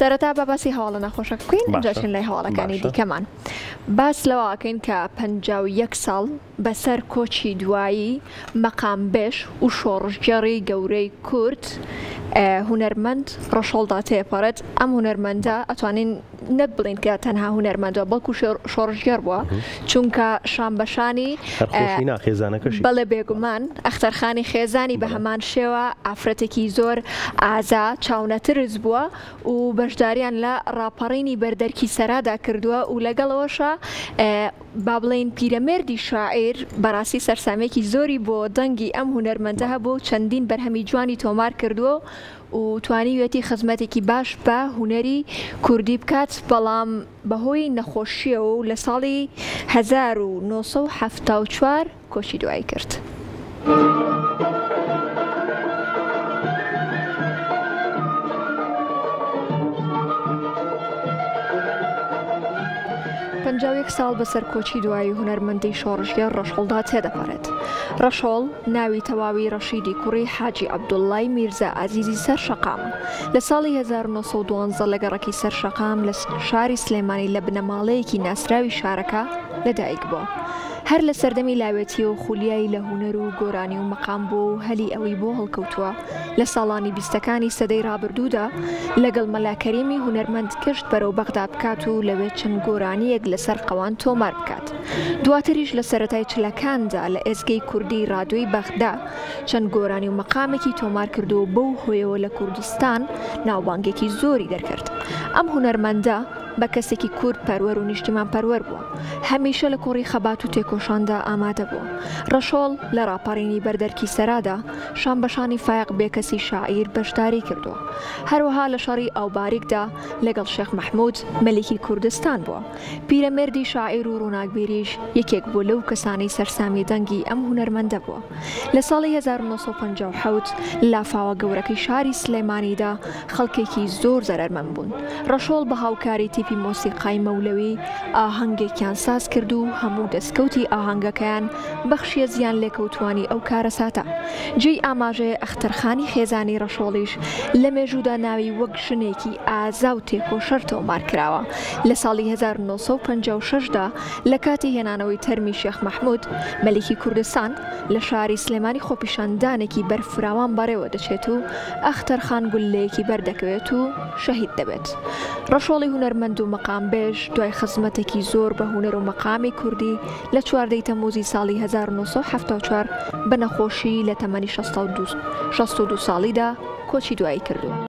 سەرەتا با باسی هەواڵە ناخۆشەکە بکەین ئینجا باشە چین لای هەواڵەکانی باشە. دیکەمان. باس لەوە ئەکەین کە 51 ساڵ بەسەر کۆچی دوایی مەقامبێژ و شۆڕشگێڕی گەورەی کورد هونەرمەند ڕەشۆڵدا تێپەڕێت، ئەم هونەرمەندە ئەتوانین نەک بڵێین کە تەنها هونەرمەندە بەڵکو شۆڕشگێڕ بووە چونکە شان بەشانی هەر خۆشی نا خێزانەکەشی. بەڵێ بێگومان ئەختەرخانی خێزانی بە هەمان شێوە ئافرەتێکی زۆر ئازا چاونەترس بووە و بەشداریان لە ڕاپەڕینی بەردەرکی سەرادا کردووە و لەگەڵ ئەوەشا با بڵێین پیرەمێردی شاعیر بەڕاستی سەرسامێکی زۆری بۆ دەنگی ئەم هونەرمەندە هەبووە و چەندین بەرهەمی جوانی تۆمار کردووە و توانیویەتی خزمەتێکی باش بە هونەری کوردی بکات، بەڵام بەهۆی نەخۆشییەوە و لە ساڵی 1974 کۆچی دوایی کرد. 51 ساڵ بەسەر کۆچی دوایی هونەرمەندی شۆڕشگێڕ ڕەشۆڵدا تێدەپەڕێت. ڕەشۆڵ ناوی تەواوی ڕەشیدی کوڕی حاجی عەبدوڵڵای میرزا ئازیزی سەر شەقامە. لە ساڵی 1912 لە گەڕەکی سەر شەقام لە شاری سلێمانی لە بنەماڵەیەکی ناسراوی شارەکە لەدایک بووە. هەر لە سەردەمی لاوێتییەوە خولیای لە هونەر و گۆرانی و مەقام بووە و هەلی ئەوەی بۆ هەڵکەوتووە لە ساڵانی بیستەکانی سەدەی ڕابردوودا لەگەڵ مەلا کەریمی هونەرمەند گەشت بەرەو بەغدا بکات و لەوێ چەند گۆرانییەک لەسەر قەوان تۆمار بکات. دواتریش لە سەرەتای چلەکاندا لە ئێزگەی کوردیی ڕادیۆی بەغدا چەند گۆرانی و مەقامێکی تۆمار کردووە و بەو هۆیەوە لە کوردستان ناوبانگێکی زۆری دەرکرد. ئەم هونەرمەندە بە کەسێکی کورد پەروەر و نیشتیمان پەروەر بووە. هەمیشە لە کۆڕی خەبات و تێکۆشاندا ئامادە بووە. ڕەشۆڵ لە ڕاپەڕینی بەردەرکی سەرادا شان بە شانی فایەق بێکەسی شاعیر بەشداری کردووە. هەروەها لە شەڕی ئاوباریکدا لەگەڵ شێخ مەحموود مەلیکی کوردستان بووە. پیرەمێردی شاعیر و ڕووناکبیریش یەکێک بووە لەو کەسانەی سەرسامی دەنگی ئەم هونەرمەندە بووە. لە ساڵی 1957 لافاوە گەورەکەی شاری سلێمانیدا خەڵکێکی زۆر زەرەرمەند بوون. ڕەشۆڵ بە هاوکاری تیپی مۆسیقای مەولەوی ئاهەنگێکیان ساز کرد و هەموو دەستکەوتی ئاهەنگەکەیان بەخشیە زیانلێکەوتووانی ئەو کارەساتە. جێی ئاماژەیە ئەختەرخانی خێزانی ڕەشۆڵیش لە مێژوودا ناوی وەک ژنێکی ئازا و تێکۆشەر تۆمار کراوە. لە ساڵی 1956 دا لە کاتی هێنانەوەی تەرمی شێخ مەحمود، مەلیکی کوردستان، لە شاری سلێمانی خۆپیشاندانێکی بەرفراوان بەڕێوە دەچێت و ئەختەر خان گوللەیەکی بەردەکەوێت و شەهید دەبێت. ڕەشۆڵی هونەرمەند و مەقامبێژ دوای خزمەتێکی زۆر بە هونەر و مەقامی کوردی لە 14 ی تەمموزی ساڵی 1974 بە نەخۆشی لە تەمەنی 62 ساڵیدا کۆچی دوایی کردووە.